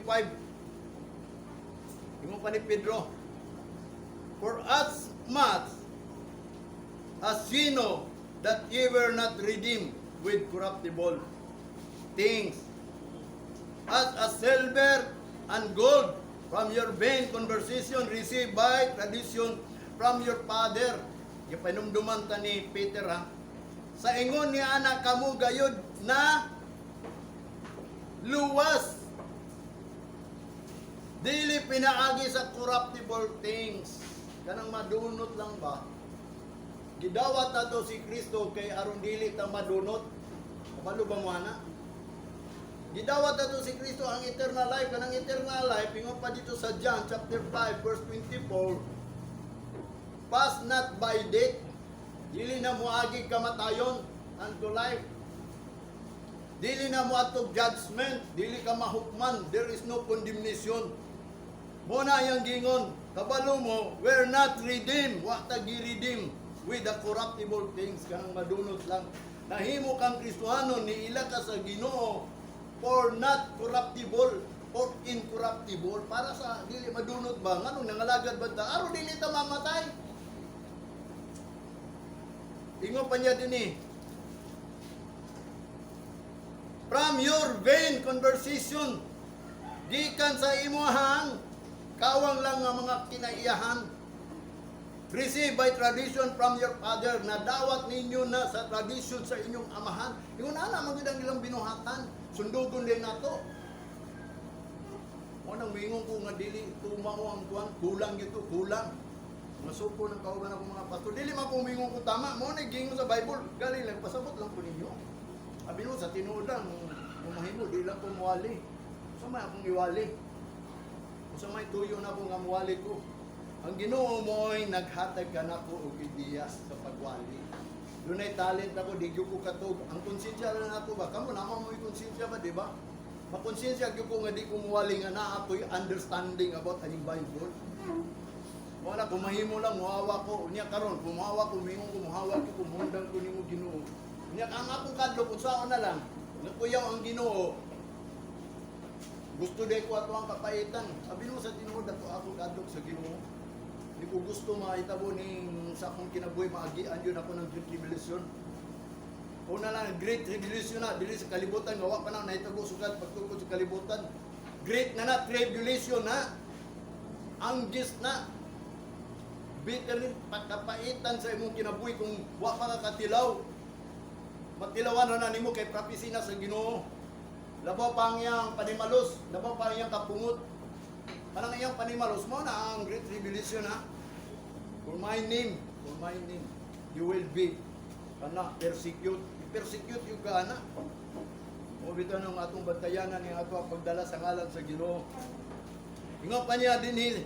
25. Ingon pa ni Pedro, "For as much as ye know that ye were not redeemed with corruptible things, as a silver and gold, from your vain conversation received by tradition from your father." Gipanumduman ta ni Peter, ha. Sa ingon niya ana, kamo gayud na luwas dili pinaagi sa corruptible things, kanang madunot lang ba. Gidawat nato si Kristo kay aron dili ta madunot. Kabalo ba mo ana? Gidawat nato si Kristo, ang eternal life. Kanang eternal life, ingon pa dito sa John chapter 5 verse 24, pass not by death, dili na moagi kamatayon, unto life. Dili na mo atog judgment, dili ka mahukman, there is no condemnation. Mo na iyang gingon, kabalo mo, we're not redeemed, wa ta gi-redeem with the corruptible things, kanang madunot lang. Nahimo kang Kristohano, niila ka sa Ginoo for not corruptible, for incorruptible, para sa dili madunot ba. Nganong nangalagad ba ta? Aron dili ta mamatay. Ingon pa niya din eh, "From your vain conversation," gikan sa imuhang kawang lang nga mga kinaiyahan, "received by tradition from your father," na dawat ninyo na sa tradition sa inyong amahan. Ingon ana man gyud ang ilang binuhatan. Sundugon din nato. Mo nang mingon ko nga dili tumao ang kuan, kulang gyud to, kulang. Masuko ng kauban ako mga pastor. Dili man ko mingon ko tama, mo na gingon sa Bible. Gali lang pasabot lang ko ninyo. Abi no sa tinuod lang, kung mahimo di lang ko muwali. Sa may akong iwali. Kung sa may tuyo na ko nga muwali ko. Ang Ginoo mo'y naghatag kanako og ideas sa pagwali. Dunay talent ako, di gyud ko katog. Ang konsensya lang nato ba? Kamo naa mo'y konsensya ba, di ba? Makonsensya gyud ko nga di ko muwali nga naa ako'y understanding about aning Bible. Wala, kung mahimo lang, muhawa ko. Unya karon, kung muhawa ko, mingon ko, muhawa ko, muundang ko nimo, Ginoo. Unya ang akong kadlok, kung saan na lang, nakuyaw ang Ginoo, gusto di ko ato ang kapaitan. Sabi mo sa tinuod ako akong kadlok sa Ginoo. Di ko gusto mahitabo ning sa akong kinabuhi, maagian yun ako ng Great Tribulation. Una lang, Great Tribulation na, dili sa kalibutan, nga wa pa na nahitabo sugad pagtukod sa kalibutan. Great na na, tribulation na. Anguish na. Bitter pagkapaitan sa imong kinabuhi kung wa pa ka katilaw. Matilawan na na nimo kay prophecy na sa Ginoo. Labaw pa ang iyang panimalos, labaw pa ang iyang kapungot. Parang iyang panimalos mo na ang Great Tribulation, ha. For my name, you will be kana persecute. I-persecute yung ka ana. O bitaw nang atong bantayanan ni ato ang pagdala sa ngalan sa Ginoo. Ingon pa niya din,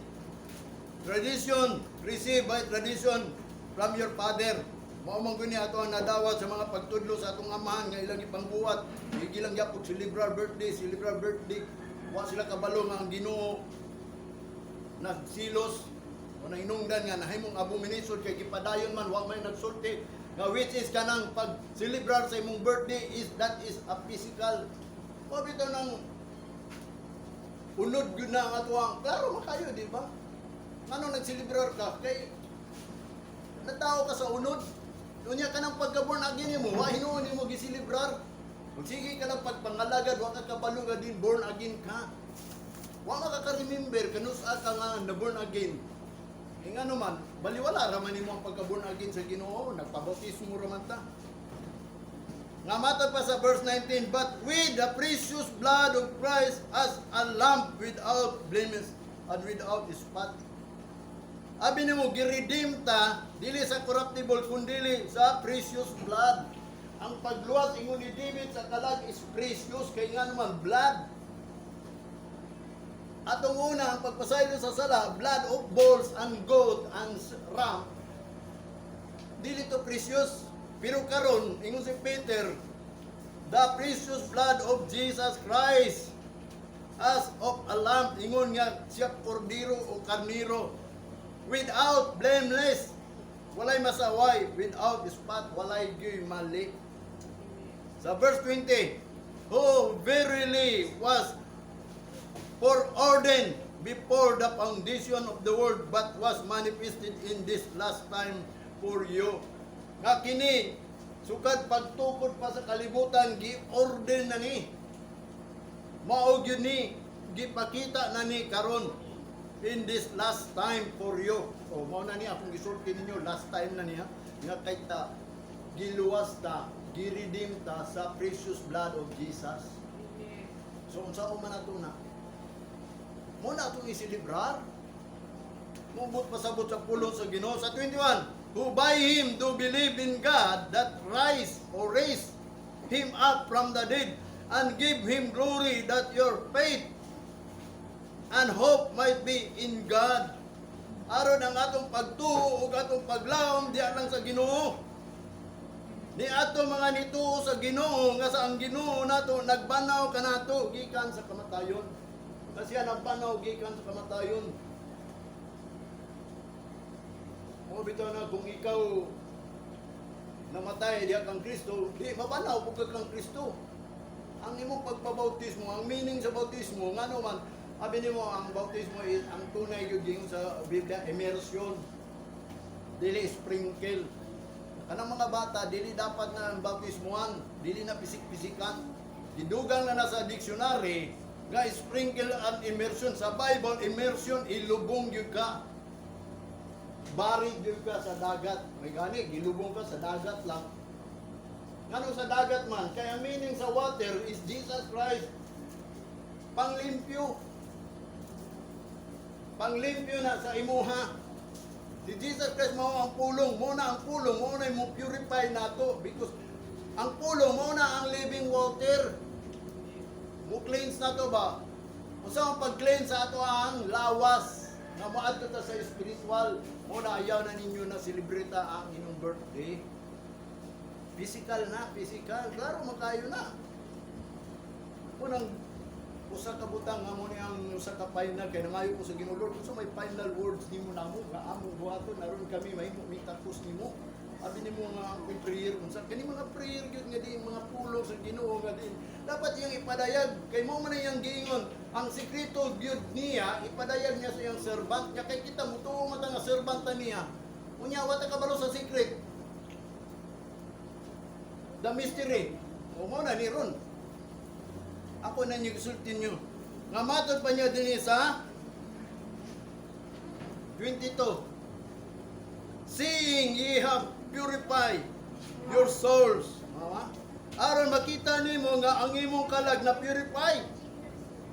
tradition, received by tradition from your father. Mao man guni ato ang nadawat sa mga pagtudlo sa atong amahan nga ilang ipangbuhat. Sige lang gyapon celebrar birthday, celebrar birthday. Wa sila kabalo nga ang Ginoo nagsilos o nahinungdan nga nahimong abomination kay gipadayon man, wa may nagsulti nga which is kanang pag celebrar sa imong birthday is that is a physical. Wa bitaw nang unod gyud na ang atuang klaro man kayo, di ba? Ngano nagselebrar ka? Kay natao ka sa unod. Unya ka ng pagka-born again nimo, wa hinuon nimo giselebrar. Kung sige ka lang pagpangalagad, wa ka kabalo nga din born again ka. Wa ka ka-remember kanus-a ka nga na born again. E nga naman, baliwala raman nimo ang pagka-born again sa Ginoo, nagpabautismo raman ta. Nga matod pa sa verse 19, "But with the precious blood of Christ as a lamb without blemish and without spot." Abi nimo, gi-redeem ta dili sa corruptible kundili sa precious blood. Ang pagluwas, ingon ni David sa kalag, is precious kay nga naman blood. Atong una, ang pagpasaylo sa sala, blood of bulls and goat and ram, dili to precious. Pero karon, ingon si Peter, "the precious blood of Jesus Christ as of a lamb," ingon nga siya kordero o karniro, without blameless, walay masaway, without spot, walay gyuy mali. Sa verse 20, "Who verily was Foreordained before the foundation of the world, but was manifested in this last time for you. Nga kini, sukad pagtukod pa sa kalibutan, gi-ordain na ni. Mao gyud ni, gipakita na ni karon in this last time for you. O mao na ni akong gisulti ninyo, last time na niya nga kay ta giluwas ta, gi-redeem ta sa precious blood of Jesus. So unsa man ato na? Mao na atong iselebrar. Mubot pasabot sa pulong sa Ginoo sa 21. Who by him do believe in God that rise or raise him up from the dead and give him glory, that your faith and hope might be in God. Aron ang atong pagtuo ug atong paglaom diha lang sa Ginoo. Ni ato mga nituo sa Ginoo nga sa ang Ginoo nato nagbanaw kanato gikan sa kamatayon. Kasi siya nagbanaw gikan sa kamatayon. Mo bitaw na kung ikaw namatay diha kang Kristo, di mabanaw pud ka kang Kristo. Ang imong pagpabautismo, ang meaning sa bautismo, ngano man, abi nimo ang bautismo is ang tunay gyud giingon sa Biblia, immersion. Dili sprinkle. Kanang mga bata dili dapat na ang bautismoan, dili na pisik-pisikan. Gidugang na na sa dictionary nga sprinkle and immersion. Sa Bible, immersion, ilubong gyud ka. Buried gyud ka sa dagat. May gani, gilubong ka sa dagat lang. Ngano sa dagat man? Kaya meaning sa water is Jesus Christ. Panglimpyo. Panglimpyo na sa imuha. Si Jesus Christ mao ang pulong, mao na ang pulong, mao na mo purify nato because ang pulong mao na ang living water. Mo cleanse nato ba? Unsa ang pag-cleanse sa ato ang lawas nga moadto ta sa spiritual? Mao na ayaw na ninyo na celebrate ang inyong birthday. Physical na, physical. Klaro makayo na. Unang usa ka butang nga mo ni ang usa ka final kay nangayo ko sa Ginoo, "Lord, unsa may final words nimo namo nga among buhaton aron kami mahimo mi takos nimo?" Abi nimo nga ang prayer, unsa kani mga prayer gyud nga di mga pulong sa Ginoo nga din dapat iyang ipadayag kay mo man iyang giingon ang sekreto gyud niya, ipadayag niya sa iyang servant niya kay kita mutuo man ta nga servant ta niya. Unya wa ta kabalo sa secret, the mystery. O mo na ni ron ako na niyo gisulti niyo. Nga matod pa niya dinhi sa 22. Seeing ye have purified your souls. Mama? Aron makita nimo nga ang imong kalag na purify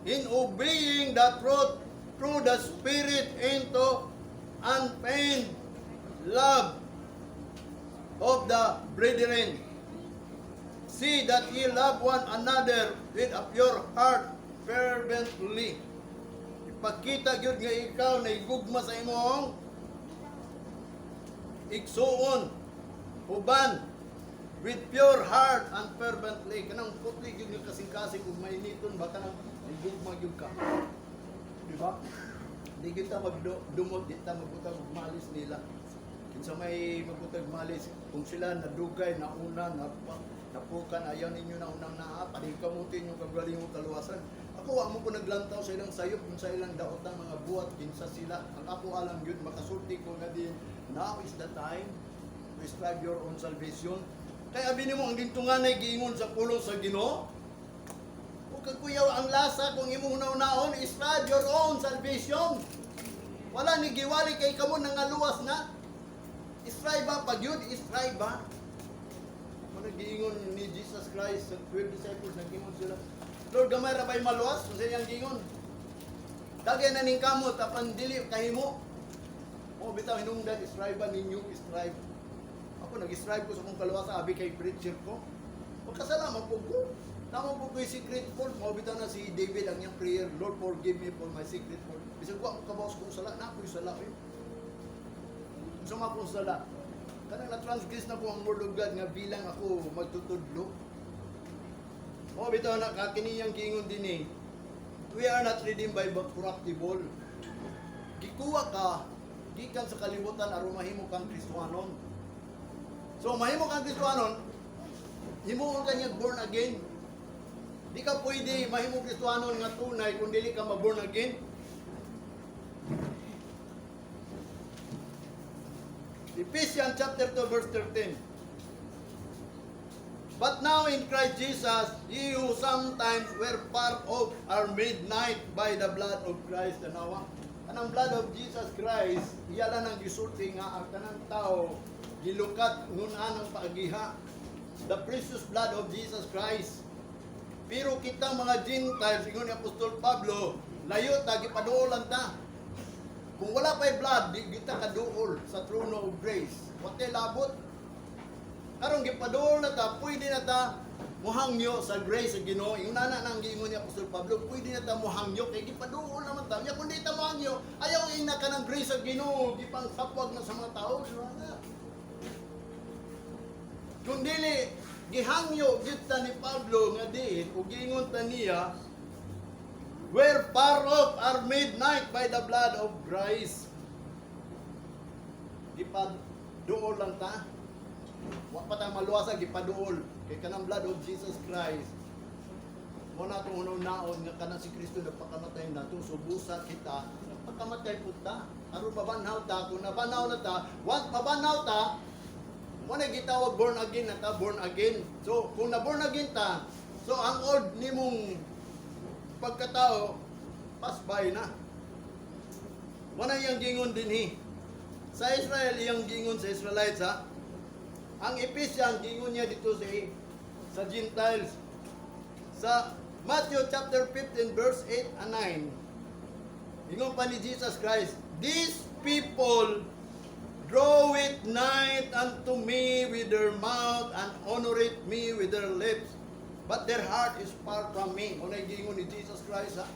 in obeying the truth through the Spirit into unfeigned love of the brethren. See that ye love one another with a pure heart fervently. Ipakita gyud nga ikaw naigugma sa imong igsuon, uban, with pure heart and fervently. Kanang putli gyud nga kasing-kasing ug mainiton ba, kanang naigugma gyud ka. Di ba? Di kita magdumot, di ta magbutang og malis nila. Kinsa may magbutag malis, kung sila nadugay, nauna, napukan, ayaw ninyo na unang naa, paningkamutin yung kagaling kaluwasan. Ako, wa mo ko naglantaw sa ilang sayop, kung sa ilang daotang mga buhat, kinsa sila. Ang ako alam yun, makasulti ko nga din, now is the time to strive your own salvation. Kaya abi nimo ang gintunganay giingon sa pulong sa Ginoo. Ug kagkuyaw ang lasa kung imong hunahunaon, strive your own salvation. Wala ni giwali kay kamo nangaluwas na. Strive ba pag yun? Strive ba? Mo giingon ni Jesus Christ sa 12 disciples, nag-ingon sila, "Lord, gamay ra ba'y maluwas?" Unsa iyang giingon? "Dagay na ning kamot apan dili kahimo." Mo bitaw hinungdan, strive ba ninyo, strive. Ako nag-strive ko sa akong kaluwasan, abi kay preacher ko. Magkasalamat po ko. Tama po ko yung secret fault. Mao bitaw na si David ang iyang prayer, "Lord, forgive me for my secret fault." Bisag wa ko kabaw sa kong sala, na ako'y sala. Eh. Unsa man akong sala? Kanang na-transgress na ko ang word of God nga bilang ako magtutudlo. Mao bitaw na kakiniyang giingon din eh. We are not redeemed by corruptible. Gikuha ka gikan sa kalibutan aron mahimo kang Kristohanon. So mahimo kang Kristohanon, himuon ka niya born again. Di ka pwede mahimong Kristohanon nga tunay kung dili ka ma-born again. Ephesians chapter 2 verse 13. "But now in Christ Jesus, ye who sometimes were far off are made nigh by the blood of Christ." Tanawa. Kanang blood of Jesus Christ, iya lang ang gisulti nga ang tanang tao gilukat ngun-an ang paagiha. The precious blood of Jesus Christ. Pero kitang mga Gentiles, ingon ni Apostol Pablo, layo ta, gipaduolan ta. Kung wala pa'y blood, di kita kaduol sa trono of grace. Wate labot. Karon gipaduol na ta, pwede na ta muhangyo sa grace sa Ginoo. Yung nana nang giingon ni Apostol Pablo, pwede na ta muhangyo kay gipaduol naman ta. Nya kung di ta muhangyo, ayaw ina ka ng grace sa Ginoo, gipang sapwag na sa mga tao, di ba na? Kung dili gihangyo gyud ta ni Pablo nga diin ug giingon ta niya, "Were far off are made nigh by the blood of Christ." Gipaduol lang ta. Wa pa ta maluwasa, gipaduol kay kanang blood of Jesus Christ. Mo na itong naon nga kanang si Kristo nagpakamatay nato, subusa kita, nagpakamatay pud ta. Aron mabanhaw ta, kung nabanhaw na ta, once mabanhaw ta, mo na gitawag born again na ta, born again. So, kung na born again ta, so ang old nimong pagkatao, pass by na. Mo na iyang gingon dinhi. Sa Israel, iyang gingon sa Israelites, ha? Ang Ephesian, gingon niya dito sa Gentiles. Sa Matthew chapter 15 verse 8 and 9, ingon pa ni Jesus Christ, "These people draw it nigh unto me with their mouth and honor it me with their lips, but their heart is far from me." Mao na gingon ni Jesus Christ, ha.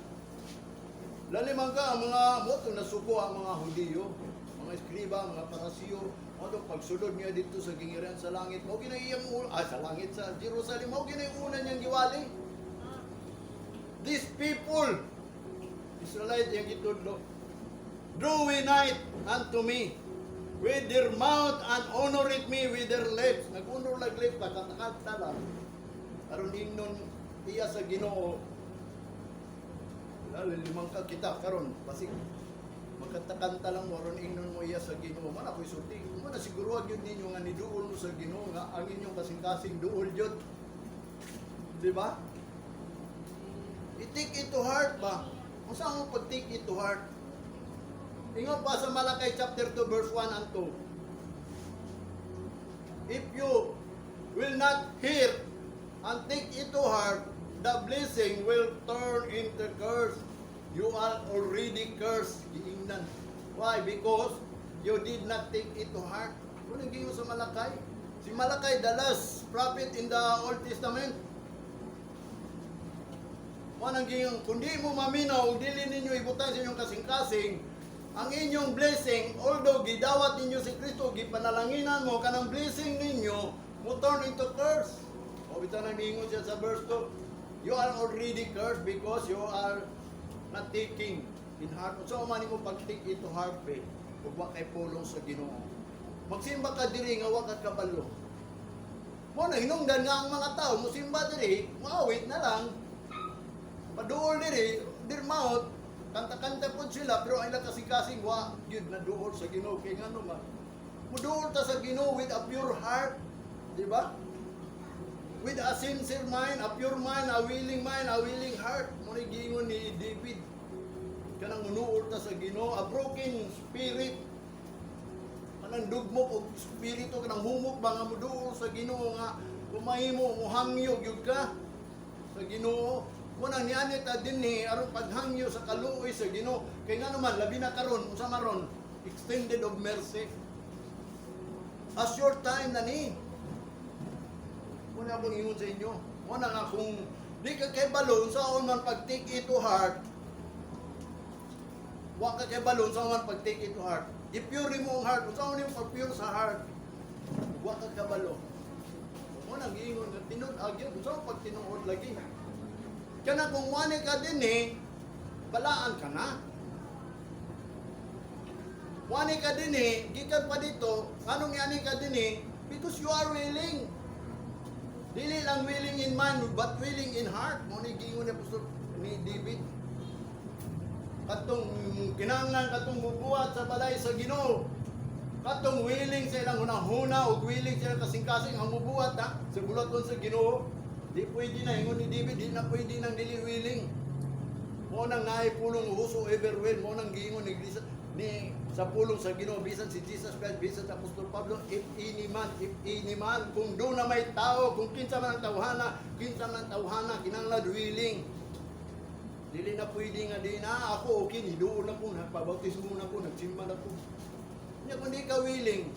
Laliman ka ang mga moto nasuko ang mga Hudiyo, mga eskriba, mga Parisiyo, mo pagsulod niya dito sa gingharian sa langit, mao ginay iyang sa langit, sa Jerusalem, mao ginay una niyang giwali. "These people," Israelite yung gitudlo, "draw nigh unto me with their mouth and honor it me with their lips." Nag-honor lag lips, pagkatakanta lang. Aron ingnon iya sa Ginoo. Lalo limang ka kita karon basig magkanta-kanta lang mo aron ingnon mo iya sa Ginoo. Man ako'y sulti. Man na siguro gyud ninyo nga niduol mo sa Ginoo nga ang inyong kasing-kasing duol jud. Di ba? I-take it to heart ba? Kung saan mo pag-take it to heart? Ingon pa sa Malakay chapter 2 verse 1 and 2. "If you will not hear and take it to heart, the blessing will turn into curse. You are already cursed." Giingnan. Why? Because you did not take it to heart. Ano gingon sa Malakay? Si Malakay, the last prophet in the Old Testament. Mo nang gingon, kung di mo maminaw, dili ninyo ibutang sa inyong kasing-kasing, ang inyong blessing, although gidawat ninyo si Kristo, gipanalanginan mo, kanang blessing ninyo, mo turn into curse. O bitaw nang niingon siya sa verse 2, "You are already cursed because you are not taking in heart." So man mo pag-take it to heart, be, ug wa kay pulong sa Ginoo. Magsimba ka diri nga wa ka kabalo. Mo na hinungdan nga ang mga tao musimba diri, maawit na lang. Paduol diri, dir mouth, kanta-kanta pod sila pero ang ilang kasing-kasing wa gyud na duol sa Ginoo kay ngano man. Muduol ta sa Ginoo with a pure heart, di ba? With a sincere mind, a pure mind, a willing mind, a willing heart. Mo ni giingon ni David. Kanang munuol ta sa Ginoo, a broken spirit. Kanang dugmok og spirito, kanang humok ba nga muduol sa Ginoo nga kumahimo muhangyo gyud ka sa Ginoo. Mo nang niani ta dinhi aron paghangyo sa kaluoy sa Ginoo. Kay ngano man labi na karon, unsa maron extended of mercy. A short time na ni. Mo na akong ingon sa inyo. Mo na nga kung di ka kay balon sa man pag take it to heart, wa ka kay balon sa man pag take it to heart. I-pure mo ang heart. Unsa man yung pag-pure sa heart? Wa ka kabalo. Mo nang giingon nga tinud gyud. Unsa man pag tinuod lagi? Kana kung wani ka dinhi, balaan ka na. Wani ka dinhi, gikan pa dito, anong yani ka dinhi? Because you are willing. Dili lang willing in mind, but willing in heart. Mao ni giingon ni Apostol ni David. Katong kinahanglan katong mubuhat sa balay sa Ginoo. Katong willing sa ilang hunahuna ug willing sa ilang kasing-kasing ang mubuhat ha, sa buluhaton sa Ginoo. Di pwede na ingon ni David, di na pwede nang dili willing. Mao nang naay pulong "whosoever will", mao nang giingon ni Iglesia ni sa pulong sa Ginoo, bisan si Jesus Christ, bisan sa Apostol Pablo, "If any man, if any man", kung duna may tao, kung kinsa man ang tawhana, kinsa man ang tawhana, kinahanglan willing. Dili na pwede nga di na ako okay ni doon ako, nagpabautismo na ako, nagsimba na ako. Nya kung di ka willing,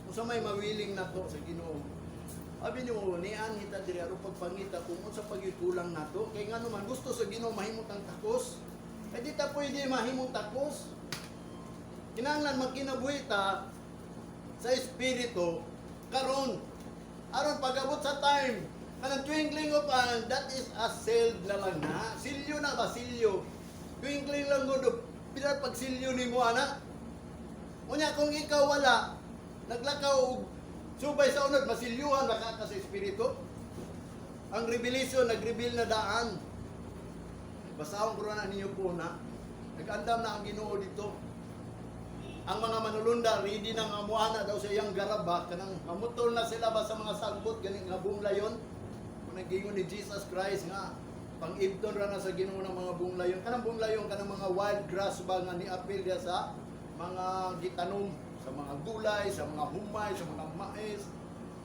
unsa may mawilling nato sa Ginoo? Abi nimo nian kita diri aron pagpangita kung unsa pagikulang nato, kay ngano man gusto sa Ginoo mahimong tang takos. Kay di ta pwede mahimong takos. Kinahanglan magkinabuhi ta sa espiritu karon, aron pag-abot sa time kanang twinkling of an, that is a sealed na lang na. Silyo na ba, silyo? Twinkling lang gud, pila pag silyo nimo ana. Unya kung ikaw wala naglakaw og subay sa unod, masilyuhan baka ka sa espiritu. Ang revelation, nag-reveal na daan. Basahon ko na ninyo po na nag-andam na ang Ginoo dito. Ang mga manulunda ready na nga muana daw sa iyang garaba, kanang mamutol na sila ba sa mga sagbot gani nga bunglayon. Kung nagingon ni Jesus Christ nga pang-ibton ra na sa Ginoo ng mga bunglayon, kanang bunglayon, kanang mga wild grass ba nga niapil diya sa mga gitanom, sa mga gulay, sa mga humay, sa mga mais.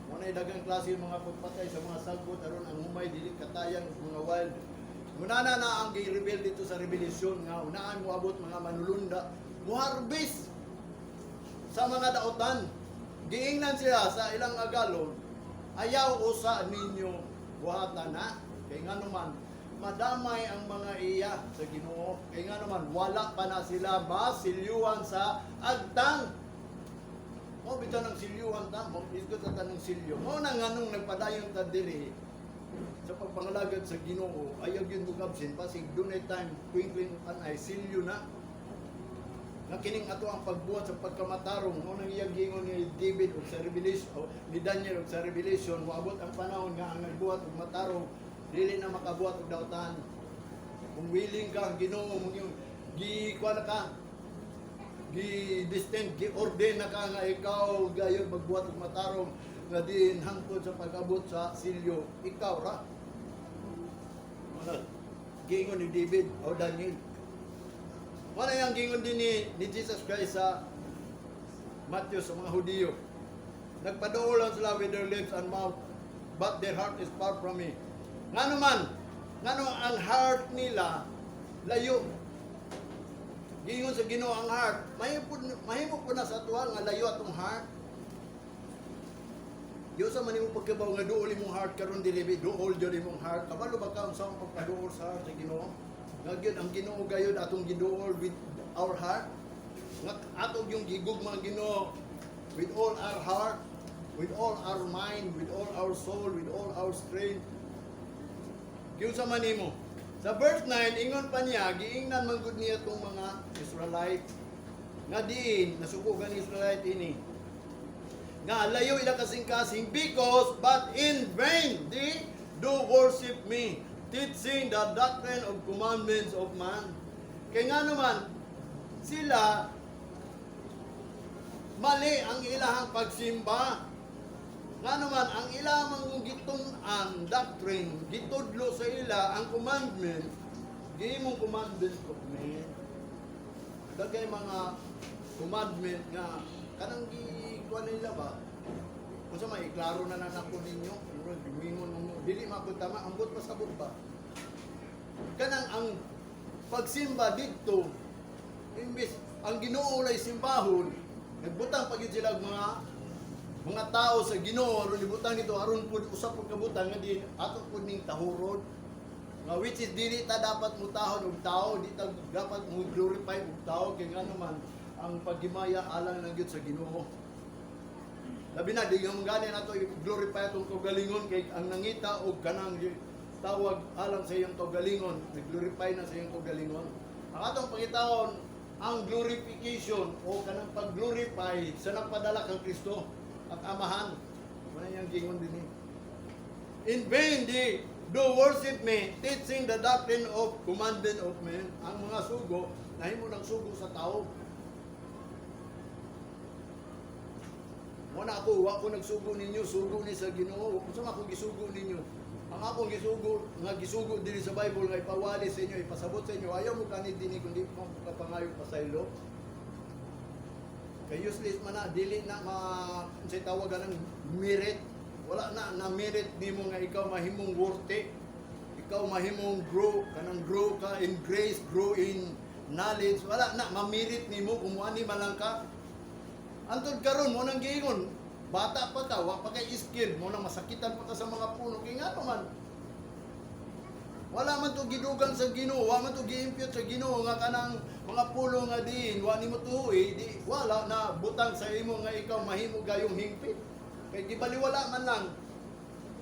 Mao daghang klase mga pagpatay sa mga sagbot aron ang humay dili katayan ug mga wild. Munana na ang gi-reveal dito sa Revelation nga unaan mo abot mga manulunda muharbis sa mga dautan. Giingnan sila sa ilang agalon, "Ayaw usa ninyo buhatan na." Kay nga naman, madamay ang mga iya sa Ginoo. Kay nga naman, wala pa na sila masilyuhan sa agtang. Mo bitaw ng silyuhan ta, mo isgot ta ng silyo. Mao na nganong nagpadayon ta diri sa pagpangalagad sa Ginoo, ayaw gyud mo absent pasig dunay time, twinkling an eye, silyo na. Nga kining ato ang pagbuhat sa pagkamatarong, mao nang iyang giingon ni David ug sa Revelation o ni Daniel ug sa Revelation, moabot ang panahon nga ang nagbuhat og matarong dili na makabuhat og dautan. Kung willing ka, ang Ginoo mo yung gi kuha na ka, gi destined, gi ordain na ka nga ikaw gayon magbuhat og matarong nga diin hangtod sa pag-abot sa silyo, ikaw ra. Wala. Giingon ni David o Daniel. Wala yung gingon din ni Jesus Christ sa Matthew sa mga Hudiyo. Nagpaduol lang sila with their lips and mouth, but their heart is far from me. Ngano man, ngano ang heart nila layo. Giingon sa Ginoo ang heart. Mahimo po na sa atuwa nga layo atong heart. Dios sa man nimo pagkabaw nga duol imong heart karon dili, duol jud imong heart. Kabalo ba ka unsa ang pagpaduol sa heart sa Ginoo? Nga gyud ang Ginoo gayud atong giduol with our heart. Nga ato yung gigugma ang Ginoo with all our heart, with all our mind, with all our soul, with all our strength. Giunsa man nimo? Sa verse 9, ingon pa niya, giingnan man gud niya tong mga Israelite. Nga diin, nasuko ni Israelite ini. Nga layo ila kasing-kasing, "Because but in vain they do worship me, teaching the doctrine of commandments of man." Kay nga naman, sila, mali ang ilahang pagsimba. Nga naman, ang ilang gitun-an, doctrine, gitudlo sa ila, ang commandment, gihimong commandment of men. Dagay mga commandment nga, kanang gi, kuha nila ba? Kung sa may, klaro na na nako ninyo, murag mingon mo, dili man ako tama, ambot pasabot ba? Kanang ang pagsimba didto, imbis ang Ginoo lay simbahon, nagbutang pa gyud sila og mga tao sa Ginoo aron ibutang nito, aron pud usa pud kabutang nga di ato pud ning tahuron. Nga which is dili ta dapat mutahod og tao, di ta dapat mo glorify og tao, kay ngano man ang paghimaya alang lang gyud sa Ginoo. Labi na di yung gani nato i-glorify atong kaugalingon, kay ang nangita og kanang tawag alang sa iyang kaugalingon, nag-glorify na sa iyang kaugalingon. Ang atong pangitaon ang glorification o kanang pag-glorify sa nagpadala kang Kristo at Amahan. Wala niyang gingon din eh. "In vain they do worship me, teaching the doctrine of commandment of men." Ang mga sugo, nahimo ng sugo sa tao. Mo na ako, wa ko nagsugo ninyo, sugo ni sa Ginoo. Unsa man ako gisugo ninyo? Ang akong gisugo, nga gisugo diri sa Bible nga ipawali sa inyo, ipasabot sa inyo, ayaw mo kanhi dinhi kundi mo kapangayo pasaylo. Kay useless man na, dili na ma unsay tawag ng merit. Wala na na merit nimo nga ikaw mahimong worthy. Ikaw mahimong grow, kanang grow ka in grace, grow in knowledge. Wala na ma-merit nimo kung muani man lang ka. Antod karon mo nang giingon, bata pa ka, wa pa kay skill, mo nang masakitan pa ka sa mga puno kay ngano man. Wala man to gidugang sa Ginoo, wa man to gi-impute sa Ginoo nga kanang mga pulo nga diin wa nimo tuoy, di wala na butang sa imo nga ikaw mahimo gayong hingpit. Kay gibaliwala man lang.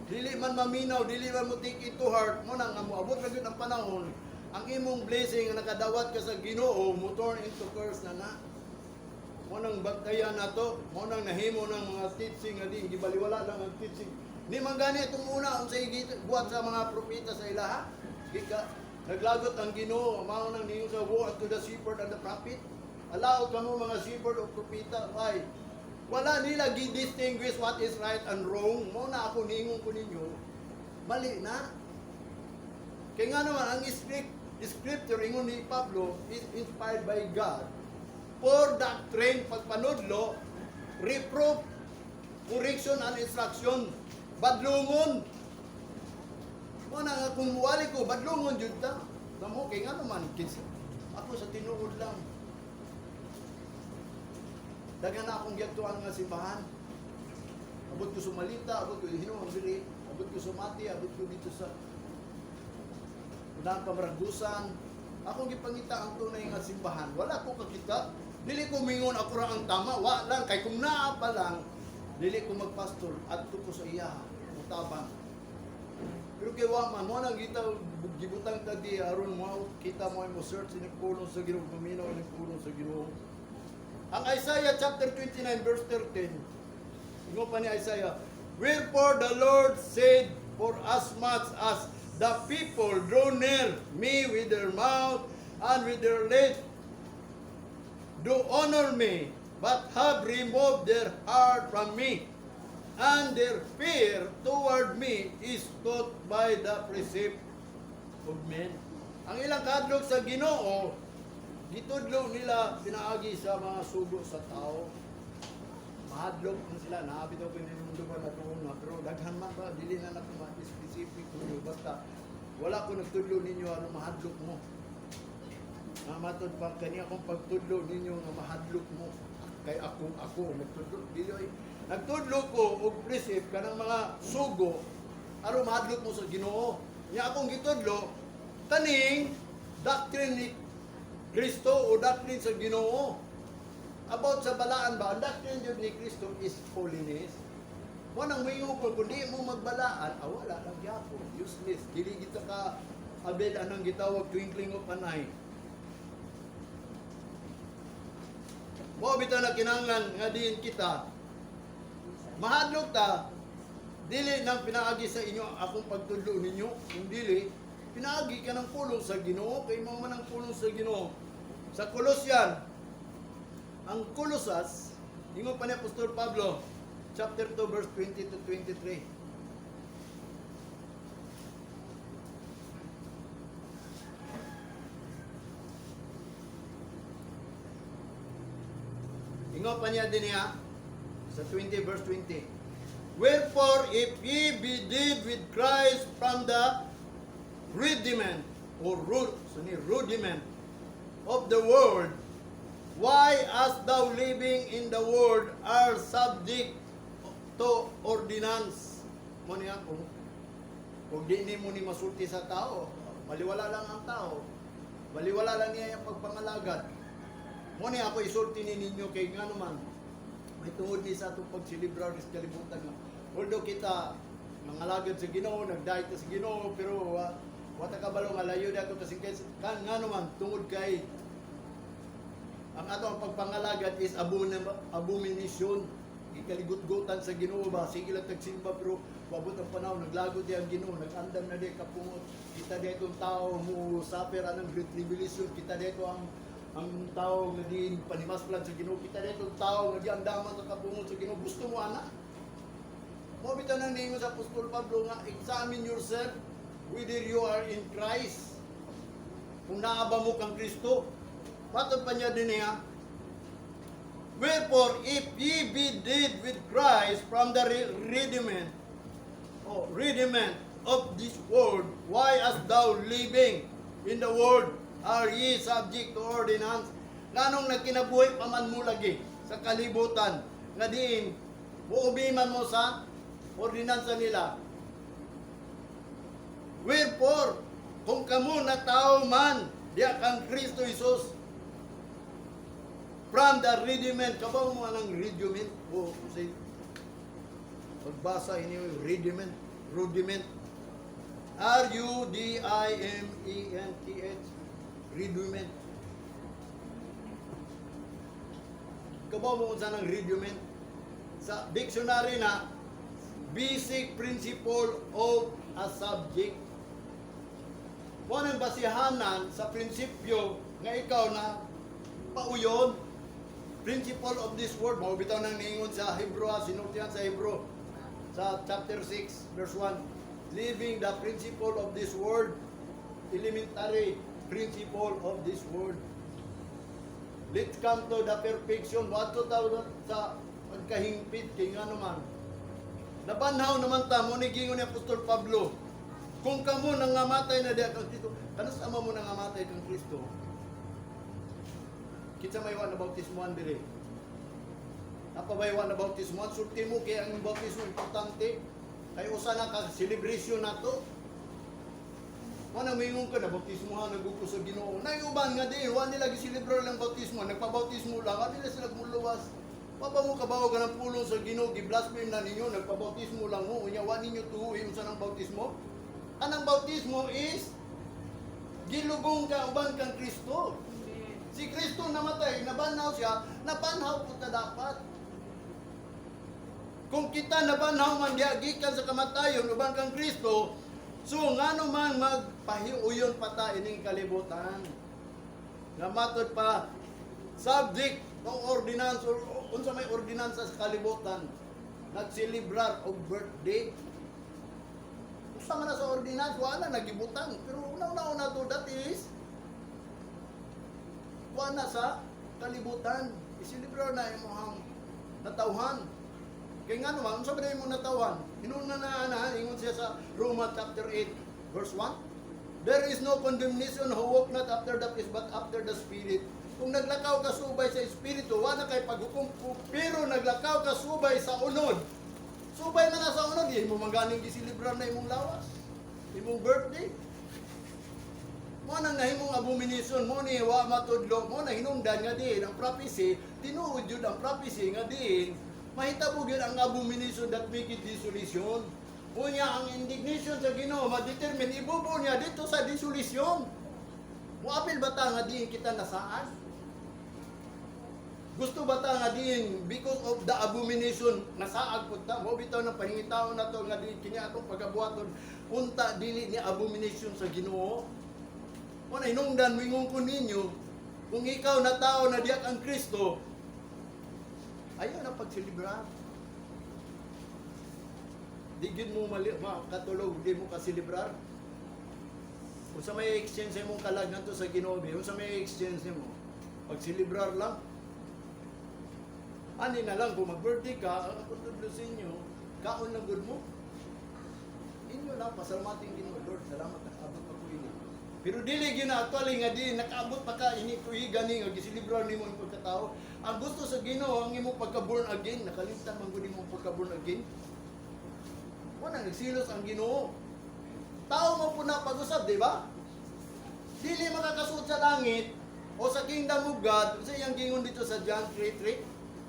Dili man maminaw, dili man mo take it to heart, mo nang nga moabot ra gyud ang panahon, ang imong blessing nga nakadawat ka sa Ginoo mo turn into curse na na. Mo nang bantayan nato, mo nang nahimo ng mga teaching nga di gibaliwala lang ang teaching. Ni man gani itong una unsay buhat sa mga propeta sa ilaha. Gika naglagot ang Ginoo, mao nang ningon sa, "Woe unto the shepherd and the prophet." Alaot kamo mga shepherd o propeta, why? Wala nila gi-distinguish what is right and wrong. Mo na ako ningon ko ninyo, mali na. Kaya nga naman, ang scripture, ingon ni Pablo, is inspired by God for doctrine, pagpanudlo, reproof, correction and instruction, badlungon. Mo na nga kung muwali ko, badlungon jud ta. Damo kay nga naman, ako sa tinuod lang. Daghan na akong giadtuan nga simbahan. Abot ko Sumalita, abot ko hinuon diri, abot ko Sumati, abot ko dito sa Unang Pamaragusan. Akong gipangita ang tunay nga simbahan. Wala ko kakita. Dili ko mingon ako ra ang tama. Wa lang kay kung naa pa lang dili ko magpastor adto ko sa iya mutabang. Pero kay wa man mo nang kita gibutang ta di aron mo kita mo mo search ini pulong sa Ginoo, paminaw ini pulong sa Ginoo. Ang Isaiah chapter 29 verse 13. Ingon pa ni Isaiah, "Wherefore the Lord said, for as much as the people draw near me with their mouth and with their lips do honor me, but have removed their heart from me, and their fear toward me is taught by the precept of men." Ang ilang kahadlok sa Ginoo, gitudlo nila pinaagi sa mga sugo sa tao. Mahadlok man sila, naabi daw ko hinumduman na una, pero daghan man ba, dili na nako ma-specific ninyo, basta wala ko nagtudlo ninyo ano mahadlok mo. Nga matod pa kani akong pagtudlo ninyo nga mahadlok mo kay ako nagtudlo dili ay nagtudlo ko og precept kanang mga sugo aron mahadlok mo sa Ginoo. Nya akong gitudlo kaning doctrine ni Kristo o doctrine sa Ginoo. About sa balaan ba, ang doctrine jud ni Kristo is holiness. Mo nang moingon ko, kung di mo magbalaan, ah, wala lang gyapon. Useless. Dili kita ka abel anang gitawag twinkling of an eye. Mo bitaw na kinahanglan nga diin kita mahadlok ta dili nang pinaagi sa inyo akong pagtudlo ninyo, kung dili pinaagi ka ng pulong sa Ginoo kay mao man ang pulong sa Ginoo. Sa Colossian, ang Colosas, ingon pa ni Apostol Pablo, chapter 2 verse 20 to 23. Ingon pa niya din niya sa 20 verse 20. "Wherefore, if ye be dead with Christ from the rudiment or root, so ni rudiment of the world, why as thou living in the world are subject to ordinance?" Mo niya kung di nimo ni masulti sa tao, baliwala lang ang tao. Baliwala lang niya yung pagpangalagad. Mo ni ako isulti ni ninyo kay nga naman may tungod ni sa atong pagselebrar sa kalibutan nga. Although kita mangalagad sa Ginoo, nagdait ta sa Ginoo, pero wa ta kabalo nga layo di ato kasing kan nga naman tungod kay ang ato ang pagpangalagad is abomination. Gikaligot-gotan sa Ginoo ba, sige lang tagsimba, pero wabot ang panahon naglagot di ang Ginoo, nag-andam na di kapungot. Kita di itong tao mo suffer anang great tribulation, kita di ito ang tao nga di panimasplan sa Ginoo, kita di itong tao nga di andaman sa kapungot sa Ginoo. Gusto mo ana? Mo bitaw nang ningon sa Apostol Pablo nga examine yourself whether you are in Christ. Kung naa ba mo kang Kristo, matod pa niya din niya, "Wherefore, if ye be dead with Christ from the rudiment of this world, why as though living in the world are ye subject to ordinance?" Nganong nagkinabuhi pa man mo lagi sa kalibutan, nga diin, muubi man mo sa ordinansa nila? Wherefore, kung kamo na tao man, diya kang Kristo Jesus, from the rudiment, kabaw mo anang rudiment? O, say, pagbasa ini yung rudiment, rudiment. rudiment, rudiment. Kabaw mo unsa ng rudiment? Sa dictionary na, basic principle of a subject. Mo nang basihanan sa prinsipyo nga ikaw na pauyon. Principle of this world, mao bitaw nang niingon sa Hebrew, sinultihan sa Hebrew sa chapter 6 verse 1. Living the principle of this world, elementary principle of this world. Let's come to the perfection. Wato ta sa pagkahingpit kay nga naman. Nabanhaw naman ta mo ni gingon ni Apostol Pablo. Kung kamo nangamatay na diha kang Kristo, kanus ama mo nangamatay kang Kristo? Kinsa may wa na bautismohan diri? Napabay wa na bautismohan? Sulti mo kay ang bautismo importante. Kay usa na ka celebration nato. Mo na moingon ka na bautismohan na ko sa Ginoo. Nay uban nga di wa nila giselebrar lang bautismo, nagpabautismo lang, wa nila sila muluwas. Wa pa mo kabaw ka ng pulong sa Ginoo, gi-blaspheme na ninyo, nagpabautismo lang mo, unya wa ninyo tuhuin unsa ng bautismo. Anang bautismo is gilubong ka uban kang Kristo. Si Kristo namatay, nabanhaw siya, nabanhaw po ta dapat. Kung kita nabanhaw man diha gikan sa kamatayon uban kang Kristo, so ngano man magpahiuyon pa ta ining kalibutan? Nga matod pa subject o ordinance or unsa may ordinansa sa kalibutan, nagselebrar og birthday. Usa man na sa ordinance, wala nagibutang. Pero una-una to, that is wala sa kalibutan. Iselebrar na imong natawhan. Kay nga naman, unsa ba na imong natawhan? Hinuna na na, ingon siya sa Roma chapter 8 verse 1. "There is no condemnation who walk not after the flesh but after the Spirit." Kung naglakaw ka subay sa Espiritu, wala kay paghukom. Pero naglakaw ka subay sa unod. Subay man na sa unod, di mo mangganing giselebrar na imong lawas. Imong birthday. Mo nang nahimong abomination mo ni wa matudlo mo na hinungdan nga diin ang prophecy, tinuod jud ang prophecy nga diin mahitabo gyud ang abomination that make it desolation. Unya ang indignation sa Ginoo ma-determine ibubo niya dito sa desolation. Muapil ba ta nga diin kita nasaan? Gusto ba ta nga diin because of the abomination nasaag pud ta? Mo bitaw ng pahingitaon nato nga diin kini atong pagabuhaton unta dili ni abomination sa Ginoo. Mo na hinungdan moingon ko ninyo, kung ikaw na tao na diyak ang Kristo, ayaw na pagselebrar. Di gyud mo mali, makatulog, di mo kaselebrar. Kung sa may exchange imong kalag ngadto sa Ginoo, kung sa may exchange mo, pagselebrar lang. Ani na lang, kung mag-birthday ka, ang akong tudlo sa inyo, kaon lang gud mo. Inyo lang, pasalamatin Ginoo, "Lord, salamat, nakaabot pa ko ini." Pero dili gyud na actually nga di nakaabot pa ka ini tuiga ni nga giselebrar nimo ang pagkatao. Ang gusto sa Ginoo ang imong pagka born again, nakalimtan man gud imong pagka born again. Wala nagsilos ang Ginoo. Tao mo po na pag-usab, di ba? Dili makakasuod sa langit o sa kingdom of God, sa iyang gingon dito sa John 3:3.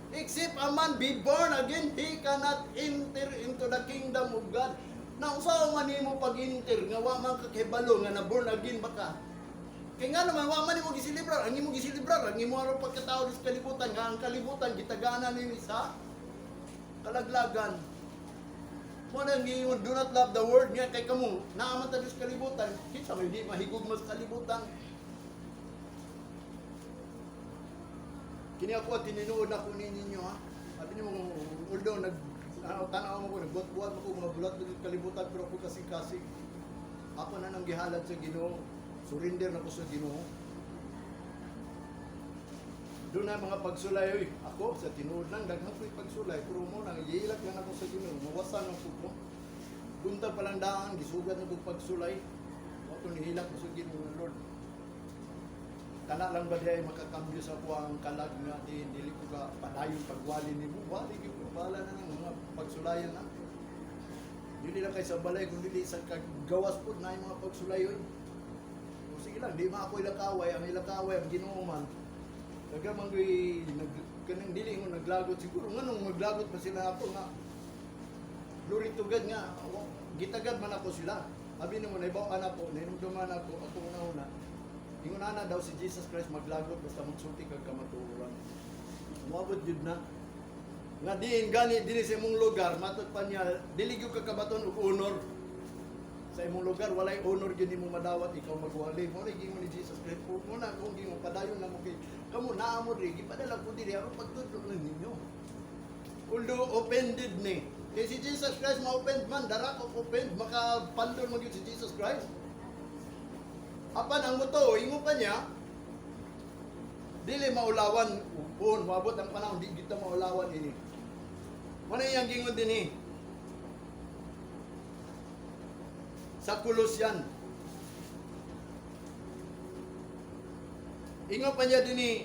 "Except a man be born again, he cannot enter into the kingdom of God." Na usaw man nimo pag-enter nga wa man ka kahibalo nga na born again ba ka? Kay nga naman wa man nimo giselebrar, ang imo giselebrar ang imo aron pagkatao sa kalibutan nga ang kalibutan gitagana nini sa Kalaglagan. Mo nang giingon, "Do not love the world," nga kay kamo, naa man ta sa kalibutan, kinsa may di mahigugma sa kalibutan? Kini ako at tininuod ako ninyo, ha. Sabi niyo mo, although nag ano, tanaw mo ko, nagbuhat-buhat mo ko, mga bulat sa kalibutan, pero ako kasing-kasing. Ako na nang gihalad sa Ginoo. Surrender na ko sa Ginoo. Doon na mga pagsulay, oy. Ako, sa tinuod lang, daghan ko'y pagsulay, pero mo nang iilak lang ako sa Ginoo, mawasan ang ko. Buntag pa lang daan, gisugat na kong pagsulay. Mo to nihilak ko sa Ginoo, Lord. Kana lang ba di ay makakambyo sa ako ang kalag nga di dili ko ka padayon pagwali nimo? Wali gyud ko, bahala na ng mga pagsulayan na. Dili lang kay sa balay kun dili sa kagawas pud na yung mga pagsulay, oy. O sige lang, di ma ako ilakaway, ang ilakaway ang Ginoo man. Daga man ko'y nag kanang dili mo naglagot siguro, nganong maglagot pa sila ako nga glory to God nga gitagad man ako sila. Abi nimo naibaw ako, nahinumduman ako, ako una-una. Ingon ana daw si Jesus Christ maglagot basta magsulti kag kamatuoran. Moabot jud na. Nga diin gani dinhi sa imong lugar, matod pa niya, dili gyud ka kabaton og honor. Sa imong lugar walay honor gyud nimo madawat, ikaw magwali. Mo ni gingon ni Jesus Christ. Mo na kung gingon padayon na mo kay kamo naa mo diri, gipadala ko diri aron pagtudlo lang ninyo. Although offended ni. Kay si Jesus Christ ma-offend man, dara ko offend, makapandol man gyud si Jesus Christ. Apan ang muto, ingon pa niya, dili maulawan, upon, moabot ang panahon, di kita maulawan ini. Muna iyang gingon din eh. Sa Kolosyan. Ingon pa niya din eh,